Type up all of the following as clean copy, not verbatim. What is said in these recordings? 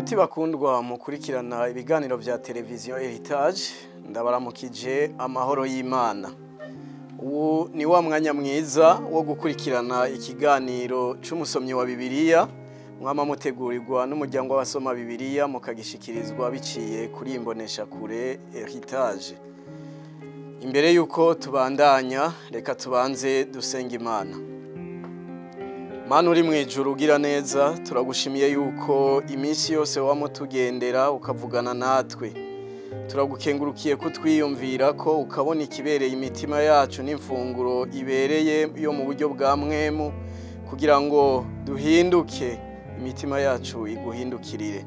Nshuti bakundwa mukurikirana ibiganiro vya televiziyo Heritage, ndabaramukije amahoro y'Imana. Ubu ni wa mwanya mwiza wo gukurikirana ikiganiro c'umusomyi wa Bibiliya, mwama mutegurirwa n'umuryango w'abasoma Bibiliya mukagishikirizwa biciye kuri imbonesha kure Heritage. Imbere yuko tubandanya, reka tubanze dusenga Imana. Mana uri mwijuru ugira neza, turagushimiye yuko iminsi yose wamutugendera ukavugana natwe. Turagukengurukiye kutwiyumvira ko ukabona ikibereye imitima yacu n'imfunguro ibereye yo mu buryo bwa mwemu, kugira ngo duhinduke imitima yacu iguhindukirire.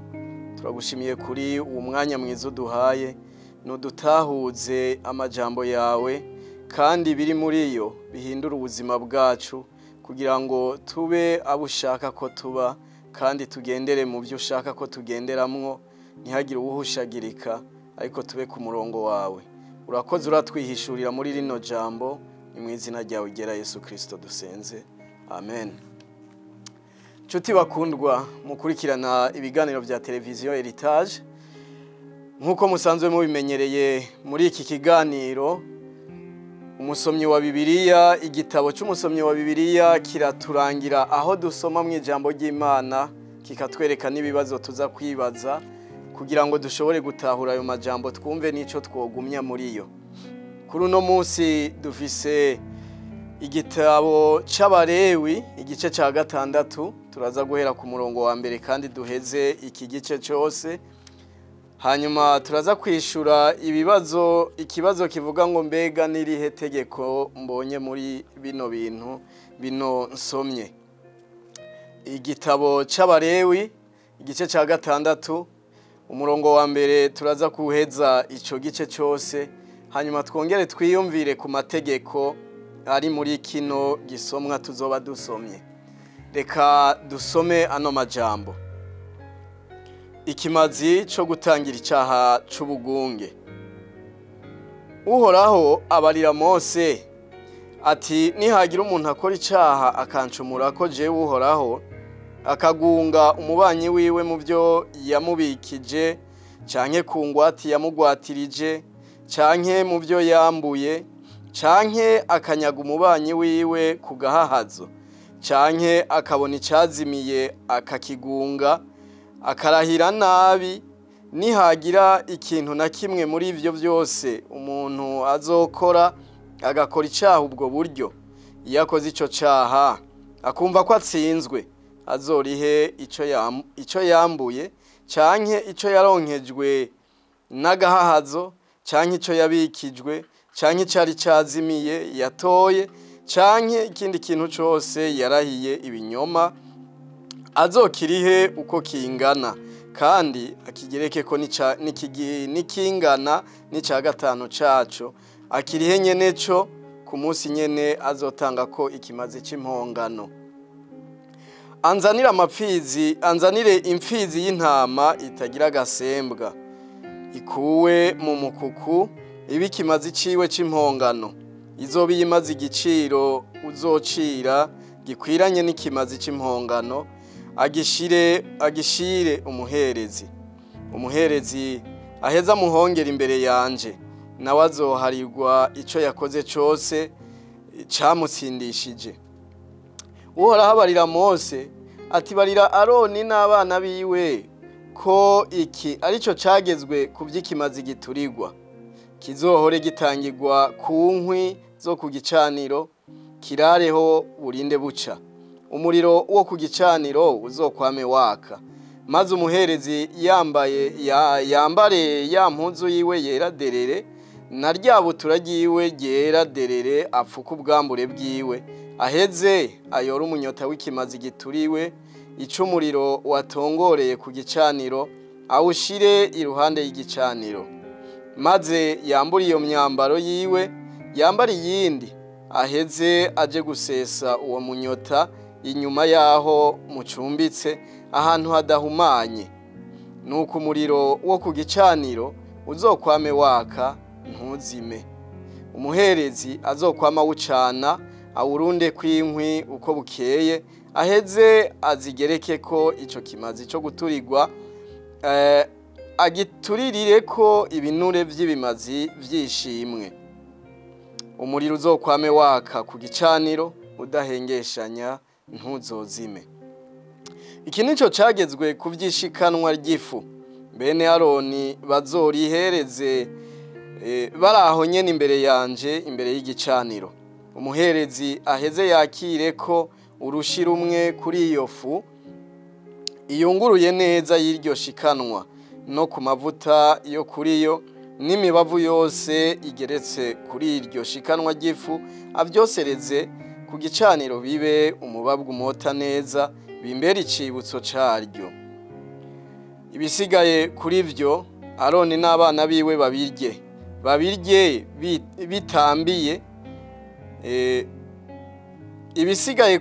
Turagushimiye kuri uwo mwanya mwiza uduhaye, nudutahuze amajambo yawe kandi biri muri yo bihindura ubuzima bwacu, kugira ngo tube abo ushaka ko tuba kandi tugendere mu byo ushaka ko tugenderamwo, ntihagire uwuhushagirika, ariko tube ku murongo wawe. Urakoze, uratwihishurira muri rino jambo, ni mu izina ryawe ryera Yesu Kristo dusenze, amen. Nshuti bakundwa mukurikirana ibiganiro vya televiziyo Heritage, nkuko musanzwe mubimenyereye muri iki kiganiro umusomyi wa Bibiliya, igitabo c'umusomyi wa Bibiliya kiraturangira aho dusoma mu ijambo ry'Imana, kikatwereka n'ibibazo tuza kwibaza kugira ngo dushobore gutahura ayo majambo, twumve n'ico twogumya muri yo. Kuri uno munsi dufise igitabo c'Abarewi igice ca 6, turaza guhera ku murongo wa mbere kandi duheze iki gice cose. Hanyuma turaza kwishura ibibazo, ikibazo kivuga ngo mbega nirihe tegeko mbonye muri bino bintu bino nsomye. Igitabo c'Abarewi igice ca 6 umurongo wa mbere, turaza kuheza ico gice cose, hanyuma twongere twiyumvire ku mategeko ari muri kino gisomwa tuzoba dusomye. Reka dusome ano majambo. Ikimazi co gutangira icaha c'ubugunge. Uhoraho abarira Mose ati: nihagira umuntu akora icaha akancumura ko jewe Uhoraho, akagunga umubanyi wiwe mu byo yamubikije, canke ku ngwati yamugwatirije, canke mu byo yambuye, canke akanyaga umubanyi wiwe ku gahahazo, canke akabona icazimiye akakigunga, akarahira nabi, nihagira ikintu na kimwe muri ivyo vyose umuntu azokora agakora icaha ubwo buryo, iyo akoze ico caha akumva ko atsinzwe, azorihe ico yambuye, canke ico yaronkejwe n'agahahazo, canke ico yabikijwe, canke icari cazimiye yatoye, canke ikindi kintu cose yarahiye ibinyoma, azokirihe uko kingana, kandi akigereke ko nikingana n'ica 5 caco, akirihe nyeneco ku munsi nyene azotanga ko ikimazi c'impongano. Anzanire amapfizi, anzanire imfizi y'intama itagira agasembwa, ikuwe mu mukuku, ibe ikimazi ciwe c'impongano. Izoba iyimaze igiciro uzocira gikwiranye n'ikimazi c'impongano, agishire umuherezi. Umuherezi aheza muhongera imbere yanje, nawe azoharirwa ico yakoze cose camutsindishije. Uhoraho abarira Mose ati: barira Aroni n'abana biwe ko iki arico cagezwe ku vy'ikimazi giturirwa, kizohore gitangirwa ku nkwi zo ku gicaniro, kirareho burinde buca. Umuriro wo ku gicaniro uzokwame waka, maze umuherezi yambaye yambare ya mpuzu yiwe yera derere, na rya butura ryiwe ryera derere, apfuka ubwambure bwiwe, aheze ayora umunyota w'ikimazi gituriwe, ico umuriro watongoreye ku gicaniro, awushire iruhande y'igicaniro. Maze yambure iyo myambaro yiwe, yambare iyindi, aheze aje gusesa uwo munyota inyuma yaho mucumbitse, ahantu hadahumanye. Nuko umuriro wo ku gicaniro uzokwame waka ntuzime. Umuherezi azokwama wucana, awurunde kw'inkwi uko bukeye, aheze azigereke ko ico kimazi cyo guturirwa Agituririre ko ibinure by'ibimazi byishimwe. Umuriro uzokwame waka ku gicaniro udahengeshanya, ntuzozime. Iki nico cagezwe ku vy'ishikanwa ry'ifu. Bene Aroni bazorihereze baraho nyene imbere yanje, imbere y'igicaniro. Umuherezi aheze yakire ko urushi rumwe kuri iyo fu iyunguruye neza y'iryo shikanwa, no ku mavuta yo kuri yo n'imibavu yose igeretse kuri iryo shikanwa ry'ifu, avyosereze ku gicaniro, bibe umubabwa umota neza, bimbere icibutso caryo. Ibisigaye kuri vyo, Aroni n'abana biwe babirye bitambiye. Ibisigaye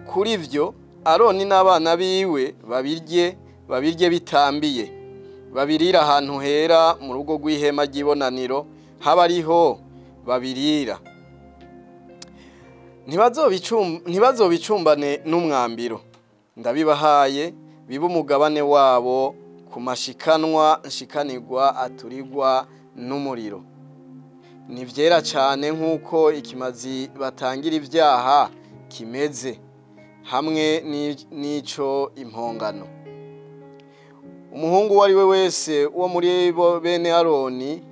kuri vyo, Aroni n'abana biwe babirye bitambiye, babirira ahantu hera mu rugo rw'ihema ry'ibonaniro, haba ariho babirira. Ntibazobicumbane n'umwambiro. Ndabibahaye bibe umugabane wabo ku mashikanwa nshikanirwa aturirwa n'umuriro. Ni vyera cane nk'uko ikimazi batangira ivyaha kimeze, hamwe n'ico impongano. Umuhungu uwo ari we wese wo muri bo bene Aroni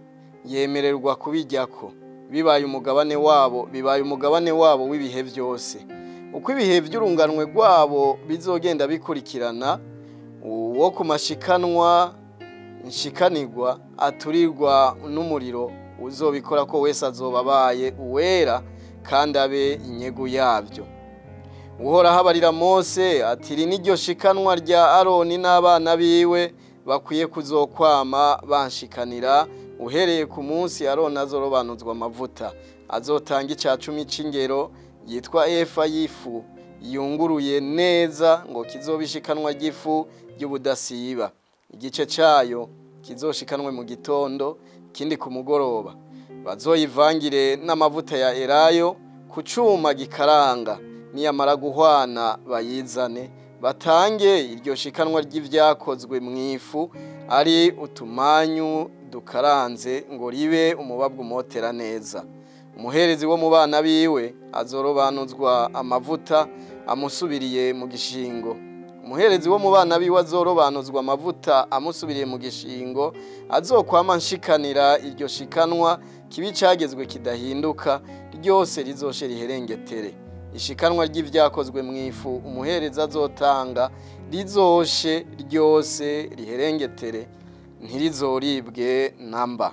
yemererwa kubiryako, bibaye umugabane wabo w'ibihe vyose. Uko ibihe vy'urunganwe rwabo bizogenda bikurikirana, uwo ku mashikanwa nshikanirwa aturirwa n'umuriro, uzobikora ko wese azoba abaye uwera kandi abe inyegu yavyo. Uhoraho abarira Mose ati: "Iri niryo shikanwa rya Aroni n'abana biwe bakwiye kuzokwama banshikanira uhereye ku munsi Aroni azorobanuzwa amavuta. Azotanga ica cumi c'ingero yitwa efa y'ifu yunguruye neza, ngo kizobe ishikanwa ry'ifu ry'ubudasiba. Igice cayo kizoshikanwe mu gitondo, ikindi ku mugoroba. Bazoyivangire n'amavuta ya elayo ku cuma gikaranga. Niyamara guhwana bayizane, batange iryo shikanwa ry'ivyakozwe mu ifu, ari utumanyu dukaranze, ngo ribe umubabwa umotera neza. Umuherezi wo mu bana biwe azorobanuzwa amavuta amusubiriye mu gishingo, umuherezi wo mu bana biwe azorobanuzwa amavuta amusubiriye mu gishingo, azokwama nshikanira iryo shikanwa, kibi cagezwe kidahinduka, ryose rizoshe riherengetere. Ishikanwa ry'ivyakozwe mu ifu umuherezi azotanga rizoshe ryose riherengetere, ntirizoribwe namba."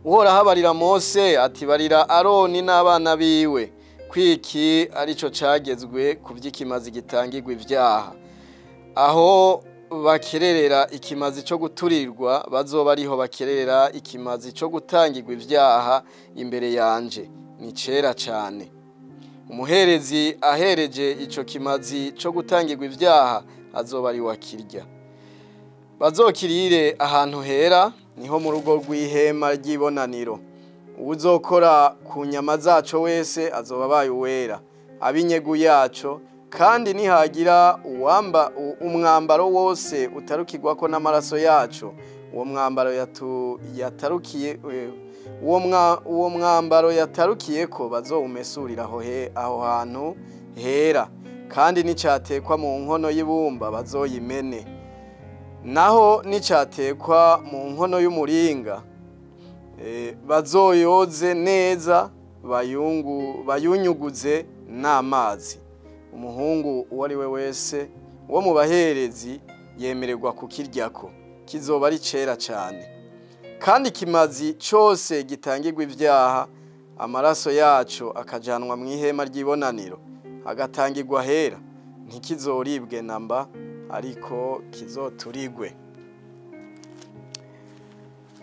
Uhoraho abarira Mose ati: "Barira Aroni n'abana biwe kwiki arico cagezwe ku vy'ikimazi gitangirwa ivyaha. Aho bakererera ikimazi co guturirwa, bazoba ariho bakererera ikimazi co gutangirwa ivyaha imbere yanje. Ni cera cane. Umuherezi ahereje ico kimazi co gutangirwa ivyaha azoba ari wakirya. Bazokirire ahantu hera, niho mu rugo rw'ihema ry'ibonaniro. Uwuzokora ku nyama zaco wese azoba abaye uwera, ab'inyegu yaco. Kandi nihagira uwamba umwambaro wose utarukirwako n'amaraso yaco, uwo mwambaro yatarukiye uwo mwambaro yatarukiyeko bazowumesurira aho hantu hera. Kandi nicatekwa mu nkono y'ibumba bazoyimene, naho nicatekwa mu nkono y'umuringa bazoyoze neza, bayunyuguze n'amazi. Umuhungu uwo ari we wese wo mu baherezi yemererwa kukiryako, kizoba ari cera cane. Kandi ikimazi cose gitangirwa ivyaha, amaraso yaco akajanwa mu ihema ry'ibonaniro agatangirwa hera, ntikizoribwe namba, ariko kizoturigwe."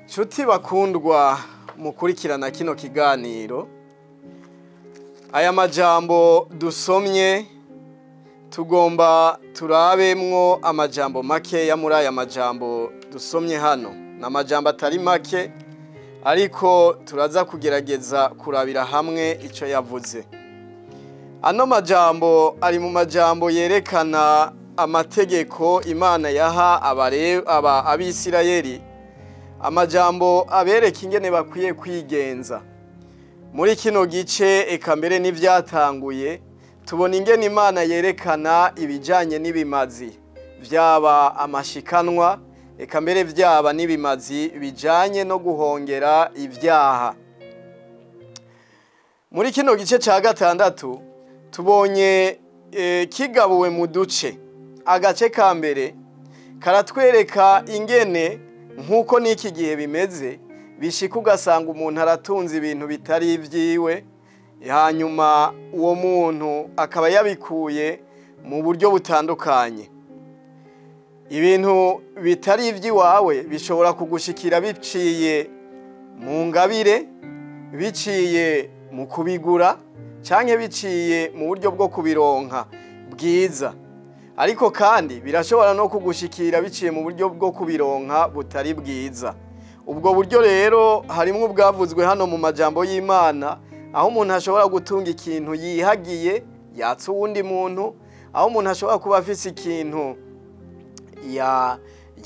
Nshuti bakundwa mukurikirana kino kiganiro, aya majambo dusomye tugomba turabemwo amajambo makeya. Muri aya majambo dusomye hano ni amajambo atari make, ariko turaza kugerageza kurabira hamwe icyo yavuze. Ano majambo ari mu majambo yerekana amategeko Imana yaha Abisirayeli, amajambo abereka ingene bakwiye kwigenza. Muri kino gice eka mbere n'ivyatanguye, tubona ingene Imana yerekana ibijanye n'ibimazi, vyaba amashikanwa, eka mbere vyaba n'ibimazi bijanye no guhongera ivyaha. Muri kino gice ca gatandatu tubonye kigabuwe mu duce. Agace ka mbere karatwereka ingene nk'uko n'iki gihe bimeze, bishika ugasanga umuntu aratunze ibintu bitari ivyiwe, hanyuma uwo muntu akaba yabikuye mu buryo butandukanye. Ibintu bitari ivy'iwawe bishobora kugushikira biciye mu ngabire, biciye mu kubigura, canke biciye mu buryo bwo kubironka bwiza. Ariko kandi birashobora no kugushikira biciye mu buryo bwo kubironka butari bwiza. Ubwo buryo rero harimwo ubwavuzwe hano mu majambo y'Imana, aho umuntu ashobora gutunga ikintu yihagiye yatsa uwundi muntu, aho umuntu ashobora kuba afise ikintu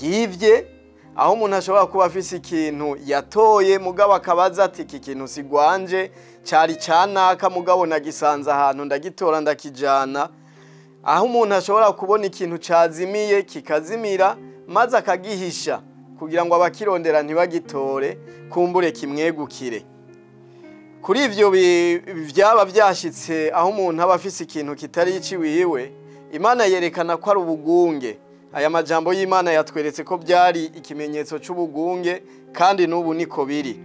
yivye, aho umuntu ashobora kuba afise ikintu yatoye mugabo akabaza ati iki kintu sigwanje, cari canaka mugabo nagisanze ahantu ndagitora ndakijana. Aho umuntu ashobora kubona ikintu cazimiye kikazimira maze akagihisha kugira ngo abakirondera ntibagitore, kumbure kimwegukire. Kuri ivyo vyaba vyashitse aho umuntu aba afise ikintu kitari iciwiwe, Imana yerekana ko ari ubugunge. Aya majambo y'Imana yatweretse ko byari ikimenyetso c'ubugunge, kandi n'ubu niko biri.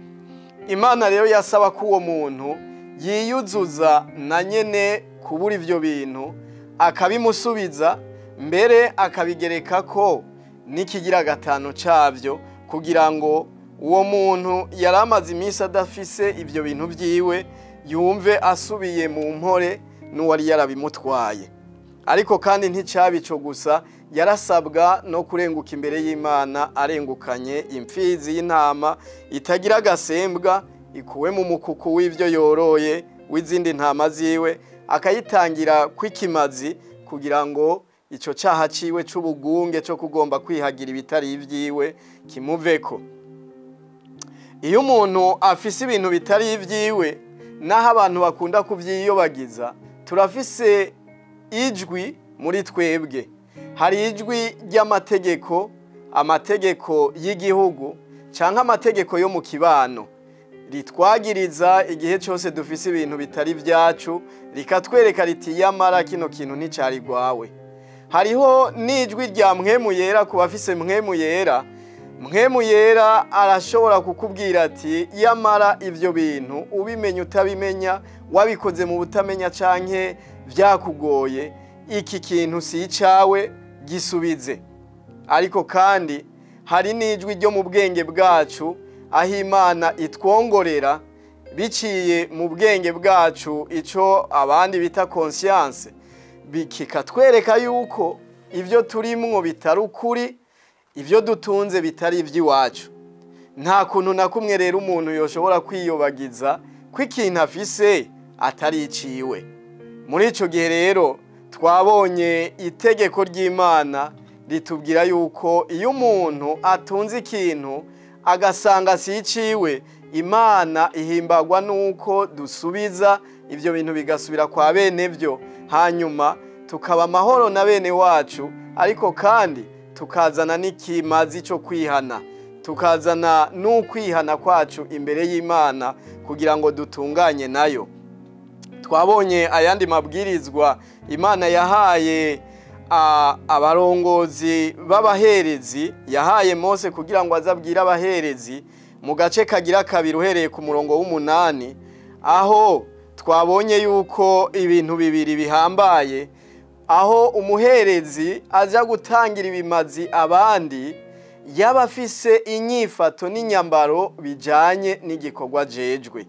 Imana rero yasaba ko uwo muntu yiyuzuza na nyene kubura ivyo bintu, akabimusubiza, mbere akabigereka ko n'ikigira gatanu cavyo, kugira ngo uwo muntu yaramaze iminsi adafise ivyo bintu vyiwe yumve asubiye mu mpore n'uwari yarabimutwaye. Ariko kandi nticabico gusa, yarasabwa no kurenguka imbere y'Imana arengukanye imfizi y'intama itagira agasembwa, ikuwe mu mukuku w'ivyo yoroye w'izindi ntama ziwe, akayitangira kw'ikimazi kugira ngo ico caha ciwe c'ubugunge co kugomba kwihagira ibitari ivyiwe kimuveko. Iyo umuntu afise ibintu bitari ivyiwe, naho abantu bakunda kuvyiyobagiza, turafise ijwi muri twebwe. Hari ijwi ry'amategeko, amategeko y'igihugu canke amategeko yo mu kibano, ritwagiriza igihe cyose dufise ibintu bitari vyacu, rikatwereka riti yamara kino kintu nticari gwawe. Hariho n'ijwi rya Mpwemu Yera ku bafise Mpwemu Yera. Mpwemu Yera arashobora kukubwira ati yamara ivyo bintu ubimenya utabimenya, wabikoze mu butamenya canke vyakugoye, iki kintu si icawe, gisubize. Ariko kandi hari n'ijwi ryo mu bwenge bwacu, aho Imana itwongorera biciye mu bwenge bwacu, ico abandi bita conscience, bikikatwereka yuko ivyo turimwo bitari ukuri, ivyo dutunze bitari ivy'iwacu. Nta kuntu na kumwe rero umuntu yoshobora kwiyobagiza ko ikintu afise atari iciwe. Muri ico gihe rero twabonye itegeko ry'Imana ritubwira yuko iyo umuntu atunze ikintu agasanga si iciwe, Imana ihimbagwa nuko dusubiza ivyo bintu bigasubira kwa bene vyo, hanyuma tukaba amahoro na bene wacu, ariko kandi tukazana n'ikimazi cyo kwihana, tukazana n'ukwihana kwacu imbere y'Imana kugira ngo dutunganye nayo. Twabonye ayandi mabwirizwa Imana yahaye abarongozi b'abaherezi, yahaye Mose kugira ngo azabwire abaherezi mu gace kagira kabiri uhereye ku murongo w'umunani, aho twabonye yuko ibintu bibiri bihambaye, aho umuherezi aja gutangira ibimazi abandi yaba afise inyifato n'inyambaro bijanye n'igikorwa jejwe.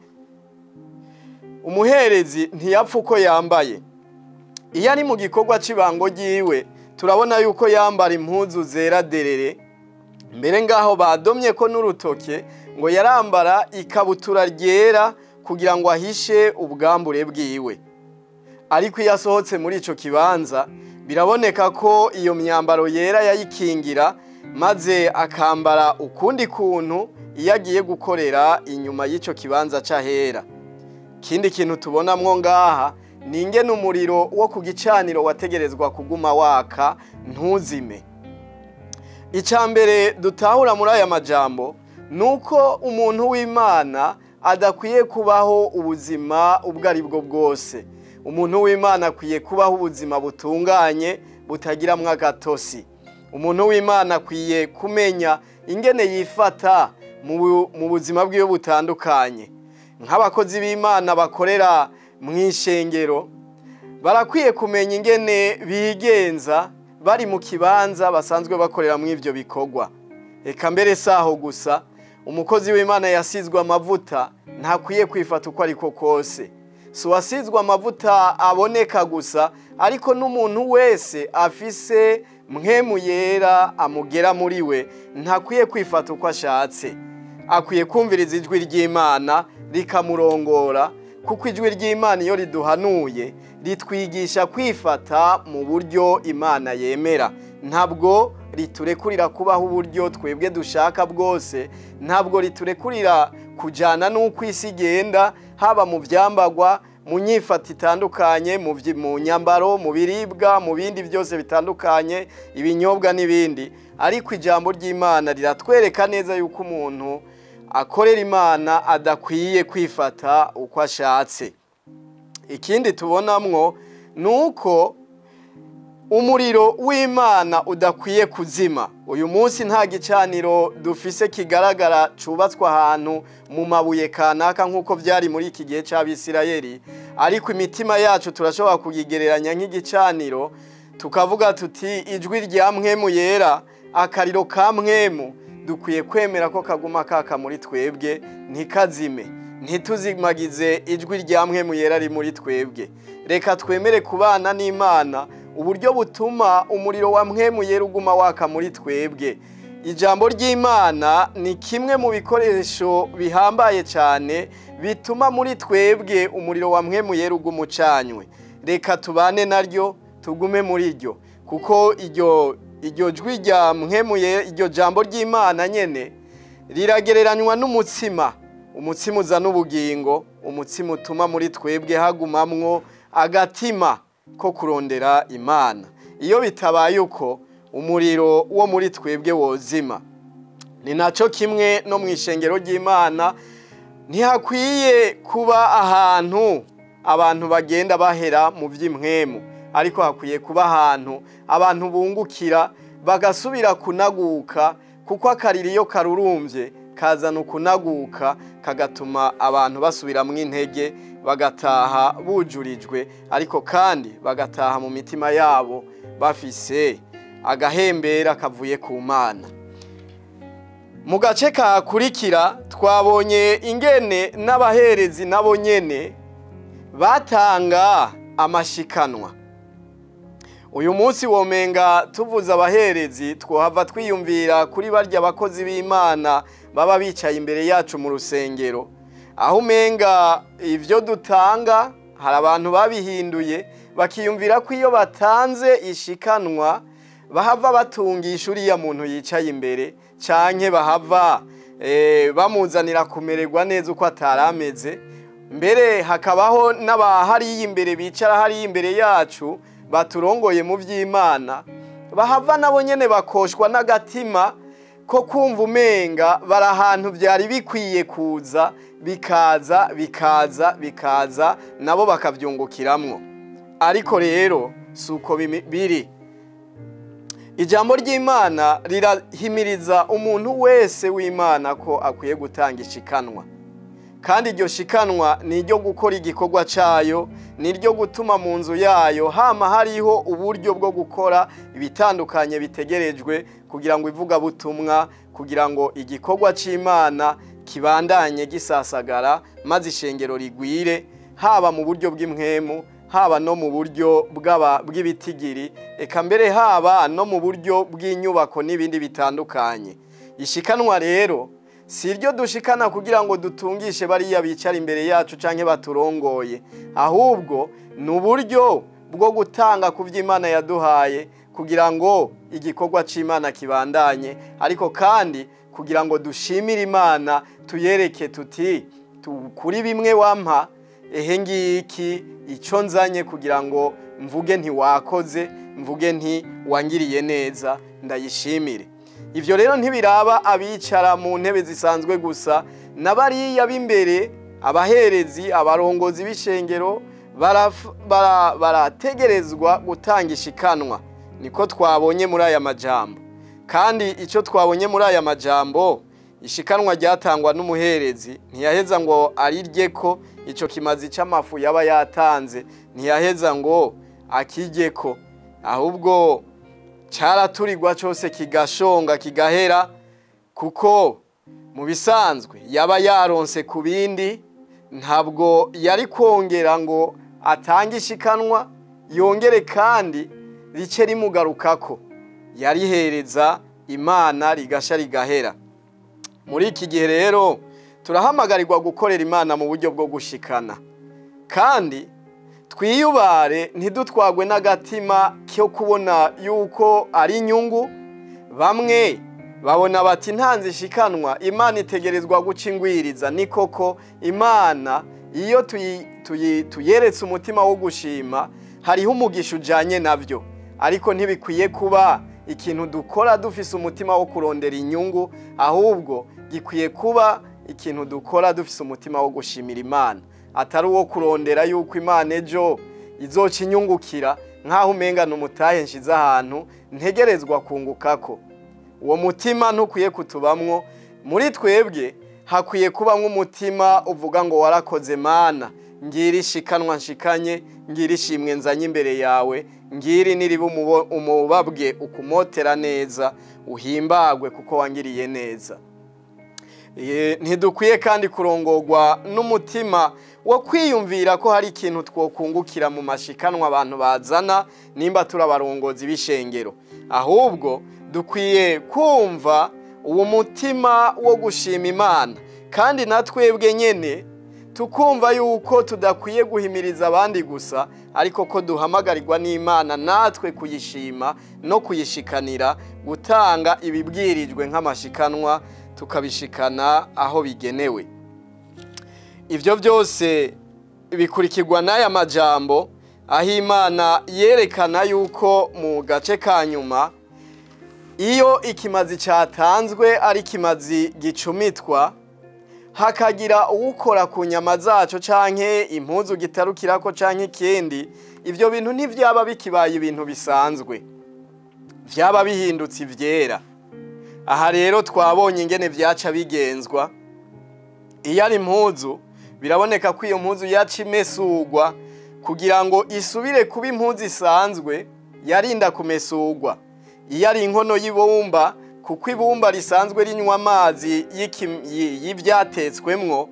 Umuherezi ntiyapfa uko yambaye. Iyo ari mu gikorwa c'ibango ryiwe, turabona yuko yambara impuzu zera derere, mbere ngaho badomye ko n'urutoke ngo yarambara ikabutura ryera kugira ngo ahishe ubwambure bwiwe. Ariko iyo asohotse muri ico kibanza, Biraboneka ko iyo myambaro yera yayikingira, maze akambara ukundi kuntu iyo agiye gukorera inyuma y'icyo kibanza c'ahera. Ikindi kintu tubonamwo ngaha ni ingene umuriro wo ku gicaniro wategerezwa kuguma waka ntuzime. Icya mbere dutahura muri aya majambo nuko umuntu w'Imana adakwiye kubaho ubuzima ubwo ari bwo bwose. Umuntu w'Imana akwiye kubaho ubuzima butunganye butagiramwo agatosi. Umuntu w'Imana akwiye kumenya ingene yifata mu buzima bwiwe butandukanye. Nk'abakozi b'Imana bakorera mu ishengero barakwiye kumenya ingene bigenza bari mu kibanza basanzwe bakorera mu ivyo bikorwa. Eka mbere saho gusa, umukozi w'Imana yasizwe amavuta ntakwiye kwifata uko ariko kose. Si uwasizwe amavuta aboneka gusa, ariko n'umuntu wese afise mpwemu yera amugera muri we ntakwiye kwifata uko ashatse. Akwiye kumviriza ijwi ry'Imana rikamurongora, kuko ijwi ry'Imana iyo riduhanuye ritwigisha kwifata mu buryo Imana yemera. Ntabwo riturekurira kubaho uburyo twebwe dushaka bwose, ntabwo riturekurira kujana n'uko isi igenda, haba mu vyambagwa, mu nyifato itandukanye, mu nyambaro, mu biribwa, mu bindi byose bitandukanye, ibinyobwa n'ibindi. Ariko ijambo ry'Imana riratwereka neza yuko umuntu akorera Imana adakwiye kwifata uko ashatse. Ikindi tubonamwo nuko umuriro w'Imana udakwiye kuzima. Uyu munsi nta gicaniro dufise kigaragara cubatswe ahantu mu mabuye kanaka nk'uko vyari muri iki gihe c'Abisirayeli, ariko imitima yacu turashobora kuyigereranya nk'igicaniro, tukavuga tuti ijwi rya mpwemu yera, akariro ka mpwemu, dukwiye kwemera ko kaguma kaka muri twebwe ntikazime. Ntituzimagize ijwi rya mpwemu yera ri muri twebwe. Reka twemere kubana n'Imana uburyo butuma umuriro wa mpwemu yera uguma waka muri twebwe. Ijambo ry'Imana ni kimwe mu bikoresho bihambaye cyane bituma muri twebwe umuriro wa mpwemu yera uguma ucanywe. Reka tubane naryo, tugume muri ryo, kuko iryo jwi rya mpwemu yera, iryo jambo ry'Imana nyene riragereranywa n'umutsima. Umutsima uzana ubugingo, umutsima utuma muri twebwe hagumamwo agatima ko kurondera Imana. Iyo bitabaye uko, umuriro wo muri twebwe wozima. Ni naco kimwe no mu ishengero ry'Imana, ntihakwiye kuba ahantu abantu bagenda bahera mu vy'impwemu, ariko hakwiye kuba ahantu abantu bungukira bagasubira kunaguka, kuko akariri iyo karurumvye kazana ukunaguka, kagatuma abantu basubiramwo intege, bagataha bujurijwe, ariko kandi bagataha mu mitima yabo bafise agahembera kavuye ku Mana. Mu gace kakurikira twabonye ingene n'abaherezi nabo nyene batanga amashikanwa. Uyu munsi womenga tuvuze abaherezi twohava twiyumvira kuri barya abakozi b'Imana baba bicaye imbere yacu mu rusengero, aho umenga ivyo dutanga hari abantu babihinduye bakiyumvira ko iyo batanze ishikanwa bahava batungisha uriya muntu yicaye imbere, canke bahava bamuzanira kumererwa neza uko atarameze. Mbere hakabaho n'abahariye imbere bicara hariya imbere yacu baturongoye mu vy'Imana, bahava nabo nyene bakoshwa n'agatima ko kumva umenga bari ahantu vyari bikwiye kuza, bikaza bikaza bikaza, nabo bakavyungukiramwo. Ariko rero suko biri. Ijambo ry'Imana rirahimiriza umuntu wese w'Imana ko akwiye gutanga ishikanwa, kandi iryo shikanwa ni iryo gukora igikorwa cayo, ni iryo gutuma mu nzu yayo hama hariho uburyo bwo gukora ibitandukanye bitegerejwe kugira ngo ivugabutumwa, kugira ngo igikorwa c'Imana kibandanye gisasagara, maze ishengero rigwire, haba mu buryo bw'impwemu, haba no mu buryo bw'ibitigiri, eka mbere haba no mu buryo bw'inyubako n'ibindi bitandukanye. Ishikanwa rero si iryo dushikana kugira ngo dutungishe bariya bicara imbere yacu canke baturongoye, ahubwo ni uburyo bwo gutanga ku vy'Imana yaduhaye kugira ngo igikorwa c'Imana kibandanye, ariko kandi kugira ngo dushimire Imana, tuyereke tuti kuri bimwe wampa, ehe ngiki ico nzanye kugira ngo mvuge nti wakoze, mvuge nti wangiriye neza, ndayishimire. Ivyo rero ntibiraba abicara mu ntebe zisanzwe gusa, n'abariya b'imbere, abaherezi, abarongozi b'ishengero barategerezwa gutanga ishikanwa. Niko twabonye muri aya majambo. Kandi ico twabonye muri aya majambo, ishikanwa ryatangwa n'umuherezi, ntiyaheza ngo arirye ko ico kimazi c'amafu yaba yatanze, ntiyaheza ngo akirye ko, ahubwo caraturirwa cose kigashonga kigahera, kuko mu bisanzwe yaba yaronse ku bindi, ntabwo yari kongera ngo atange ishikanwa yongere kandi rice rimugarukako, yarihereza Imana rigasha rigahera. Muri iki gihe rero turahamagarirwa gukorera Imana mu buryo bwo gushikana, kandi twiyubare ntidutwagwe n'agatima cyo kubona yuko ari inyungu. Bamwe babona bati ntanze ishikanwa Imana itegerezwa guca ingwiriza. Ni koko Imana iyo tuyeretse umutima wo gushima hariho umugisha ujanye navyo, ariko ntibikwiye kuba ikintu dukora dufise umutima wo kurondera inyungu, ahubwo gikwiye kuba ikintu dukora dufise umutima wo gushimira Imana, atari uwo kurondera yuko Imana ejo izoca inyungukira, nkaho umenga n'umutahe nshize ahantu ntegerezwa kungukako. Uwo mutima ntukwiye kutubamwo. Muri twebwe hakwiye kubamwo umutima uvuga ngo warakoze Mana, ngira ishikanwa nshikanye, ngira ishimwe nzanye imbere yawe, ngiri niriba umubabwe ukumotera neza, uhimbagwe kuko wangiriye neza. Ntidukwiye kandi kurongorwa n'umutima wo kwiyumvira ko hari ikintu twokungukira mu mashikanwa abantu bazana nimba turabarongozi b'ishengero, ahubwo dukwiye kumva uwo mutima wo gushima Imana, kandi natwebwe nyene tukumva yuko tudakwiye guhimiriza abandi gusa, ariko ko duhamagarirwa n'Imana natwe kuyishima no kuyishikanira, gutanga ibibwirijwe nk'amashikanwa tukabishikana aho bigenewe. Ivyo byose bikurikirwa n'aya majambo aho Imana yerekana yuko mu gace ka nyuma iyo ikimazi cyatanzwe ari ikimazi gicumitwa, hakagira uwukora ku nyama zaco canke impuzu gitarukirako canke ikindi, ivyo bintu ntivyaba bikibaye ibintu bisanzwe, vyaba bihindutse ivyera. Aha rero twabonye ingene vyaca bigenzwa. Iyo ari impuzu, biraboneka ko iyo mpuzu yaca imesugwa kugira ngo isubire kuba impuzu isanzwe, yarinda kumesugwa. Iyo ari inkono y'ibumba, kuko ibumba risanzwe rinywa amazi y'ivyatetswemwo,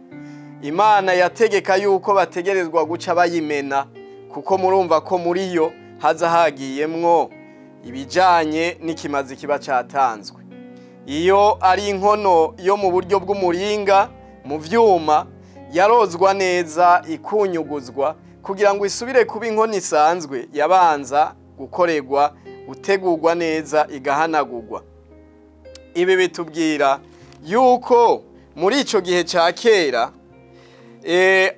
Imana yategeka yuko bategerezwa guca bayimena, kuko murumva ko muri yo haza hagiyemwo ibijanye n'ikimazi kiba catanzwe. Iyo ari inkono yo mu buryo bw'umuringa mu vyuma, yarozwa neza ikunyuguzwa kugira ngo isubire kuba inkono isanzwe, yabanza gukorerwa gutegurwa neza igahanagurwa. Ibi bitubwira yuko muri ico gihe ca kera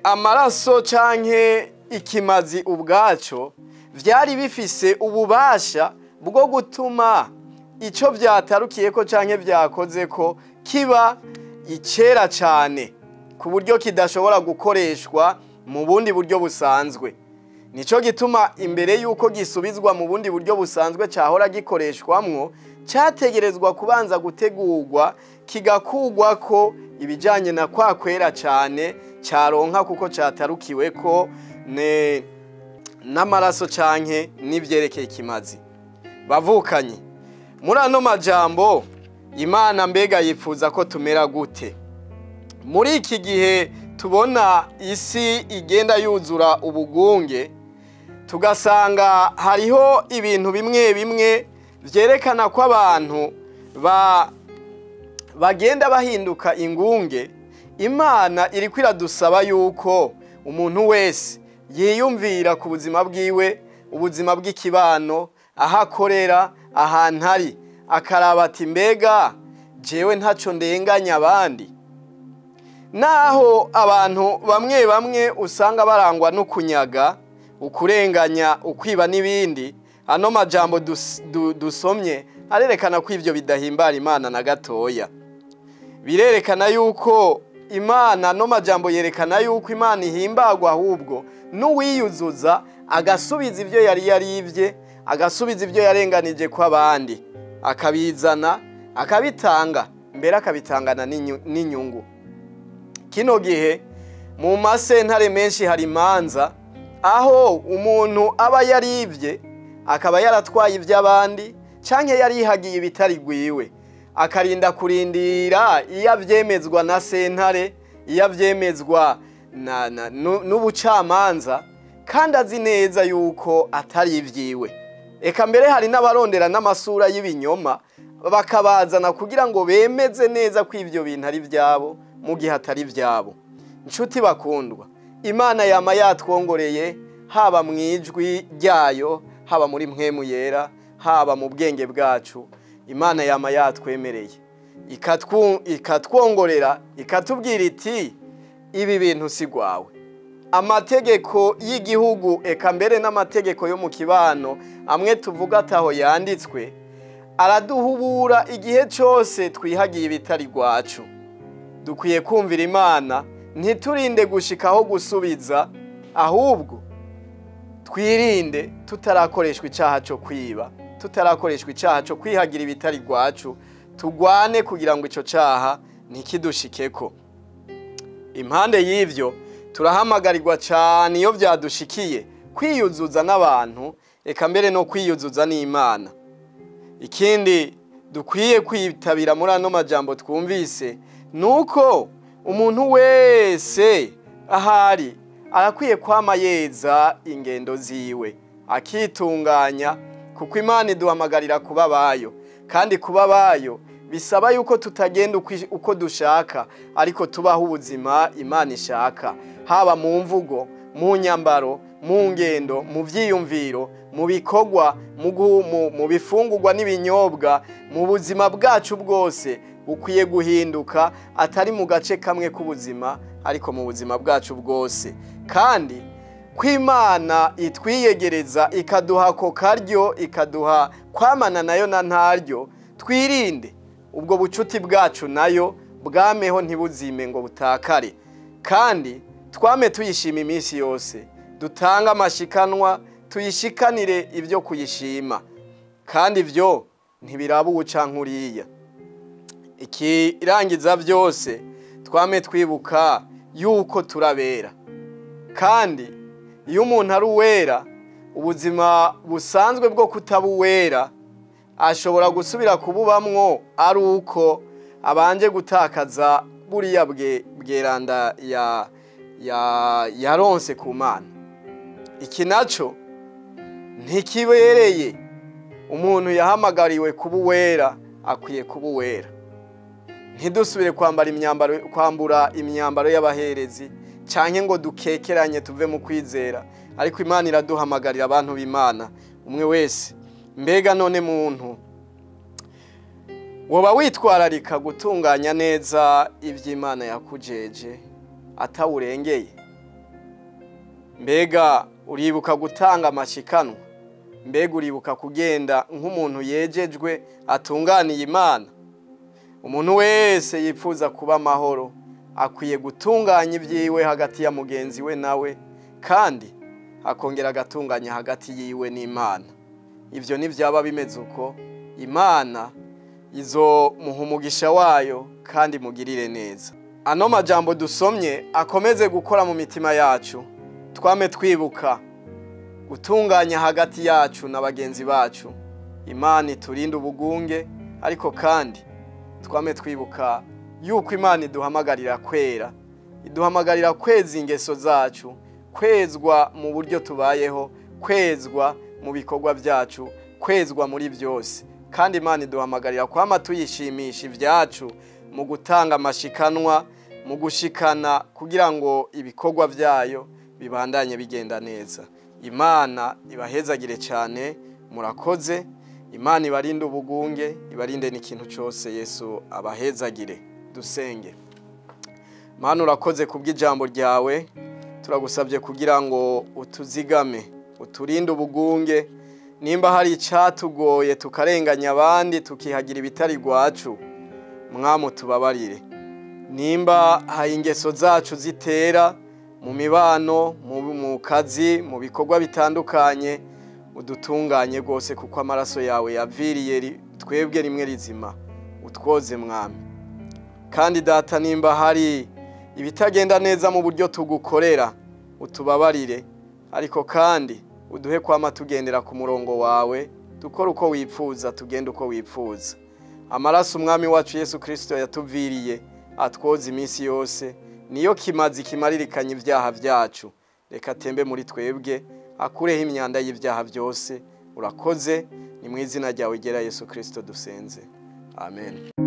amaraso canke ikimazi ubwaco vyari bifise ububasha bwo gutuma ico vyatarukiyeko canke vyakozeko kiba icera cane, ku buryo kidashobora gukoreshwa mu bundi buryo busanzwe. Nico gituma imbere yuko gisubizwa mu bundi buryo busanzwe cahora gikoreshwamwo, cyategerezwa kubanza gutegurwa kigakugwa ko ibijanye na kwa kwera cane caronka, kuko catarukiweko n'amaraso canke n'ivyerekeye ikimazi. Bavukanye, muri ano majambo Imana mbega yifuza ko tumera gute? Muri iki gihe tubona isi igenda yuzura ubugunge, tugasanga hariho ibintu bimwe bimwe vyerekana ko abantu bagenda bahinduka ingunge. Imana iriko iradusaba yuko umuntu wese yiyumvira ku buzima bwiwe, ubuzima bw'ikibano, aho akorera, ahantu ari, akaraba ati mbega jewe ntaco ndenganya abandi. Naho abantu bamwe bamwe usanga barangwa no kunyaga, ukurenganya, ukwiba n'ibindi, ano majambo dusomye arerekana ko ivyo bidahimbara Imana na gatoya. Birerekana yuko Imana, no majambo yerekana yuko Imana ihimbagwa ahubwo n'uwiyuzuza agasubiza ivyo yari yarivye, agasubiza ivyo yarenganije kwa abandi, akabizana, akabitanga, mbere akabitangana n'inyungu. Kino gihe mu masentare menshi hari imanza aho umuntu aba yarivye akaba yaratwaye ivy'abandi canke yarihagiye ibitari gwiwe, akarinda kurindira iyo avyemezwa na sentare, iyo avyemezwa n'ubucamanza, kandi azi neza yuko atari ivyiwe. Eka mbere hari n'abarondera n'amasura y'ibinyoma bakabazana kugira ngo bemeze neza ko ivyo bintu ari vyabo mu gihe atari vyabo. Nshuti bakundwa, Imana yama yatwongoreye haba mu ijwi ryayo, haba muri mpwemu yera, haba mu bwenge bwacu. Imana yama yatwemereye ikatwongorera, ikatubwira iti ibi bintu si gwawe. Amategeko y'igihugu eka mbere n'amategeko yo mu kibano amwe tuvuga ataho yanditswe araduhubura igihe cyose twihagiye ibitari gwacu. Dukwiye kumvira Imana, ntiturinde gushikaho gusubiza, ahubwo twirinde tutarakoreshwa icaha cyo kwiba, tutarakoreshwa icaha cyo kwihagira ibitari gwacu, tugwane kugira ngo ico caha ntikidushikeko. Impande y'ivyo turahamagarirwa cyane iyo vyadushikiye kwiyuzuza n'abantu, eka mbere no kwiyuzuza n'Imana. Ikindi dukwiye kwitabira muri ano majambo twumvise nuko umuntu wese ahari arakwiye kwama yeza ingendo ziwe, akitunganya, kuko Imana iduhamagarira kuba bayo, kandi kuba bayo bisaba yuko tutagenda uko dushaka, ariko tubaho ubuzima Imana ishaka, haba mu mvugo, mu nyambaro, mu ngendo, mu vyiyumviro, mu bikorwa, mu bifungurwa n'ibinyobwa, mu buzima bwacu bwose bukwiye guhinduka, atari mu gace kamwe k'ubuzima, ariko mu buzima bwacu bwose. Kandi kw'Imana itwiyegereza ikaduha ko karyo, ikaduha kwamana nayo na ntaryo, twirinde ubwo bucuti bwacu nayo bwameho ntibuzime ngo butakare, kandi twame tuyishima iminsi yose, dutanga amashikanwa, tuyishikanire ibyo kuyishima, kandi ibyo ntibiraba ubucankuriya. Ikirangiza byose, twame twibuka yuko turabera, kandi iyo umuntu ari uwera, ubuzima busanzwe bwo kutaba uwera ashobora gusubira kububamwo ari uko abanje gutakaza buriya bweranda yaronse ku Mana. Iki naco ntikibereye umuntu yahamagariwe kuba uwera, akwiye kuba uwera. Ntidusubire kwambura imyambaro y'abaherezi canke ngo dukekeranye tuve mu kwizera, ariko Imana iraduhamagarira abantu b'Imana umwe wese. Mbega none muntu woba witwararika gutunganya neza ivy'Imana yakujeje atawurengeye? Mbega uribuka gutanga amashikanwa? Mbega uribuka kugenda nk'umuntu yejejwe atunganiye Imana? Umuntu wese yifuza kuba amahoro akwiye gutunganya ibyiwe hagati ya mugenzi we nawe, kandi akongera agatunganya hagati yiwe n'Imana. Ivyo nivyaba bimeze uko, Imana izomuha umugisha wayo kandi mugirire neza. Ano majambo dusomye akomeze gukora mu mitima yacu, twame twibuka gutunganya hagati yacu na bagenzi bacu. Imana iturinde ubugunge, ariko kandi twame twibuka yuko Imana iduhamagarira kwera, iduhamagarira kweza ingeso zacu, kwezwa mu buryo tubayeho, kwezwa mu bikorwa byacu, kwezwa muri byose. Kandi Imana iduhamagarira kwama tuyishimisha ibyacu mu gutanga amashikanwa, mu gushikana, kugira ngo ibikorwa byayo bibandanye bigenda neza. Imana ibahezagire cyane, murakoze. Imana ibarinde ubugunge, ibarinde n'ikintu cyose. Yesu abahezagire. Dusenge. Mana, urakoze kubw'ijambo ryawe. Turagusabye kugira ngo utuzigame, uturinde ubugunge. Nimba hari icyatugoye tukarenganya abandi, tukihagira ibitari rwacu, Mwami tubabarire. Nimba hari ingeso zacu zitera mu mibano, mu kazi, mu bikorwa bitandukanye, udutunganye rwose, kuko amaraso yawe yaviriye twebwe rimwe rizima. Utwoze, Mwami. Kandi Data, nimba hari ibitagenda neza mu buryo tugukorera, utubabarire, ariko kandi uduhe kwama tugendera ku murongo wawe, dukora uko wipfuza, tugenda uko wipfuza. Amaraso Umwami wacu Yesu Kirisito yatuviriye atwoza iminsi yose, niyo kimazi kimaririkanya ibyaha byacu. Reka atembe muri twebwe, akureho imyanda y'ibyaha byose. Urakoze. Ni mu izina ryawe ryera Yesu Kirisito dusenze, amen.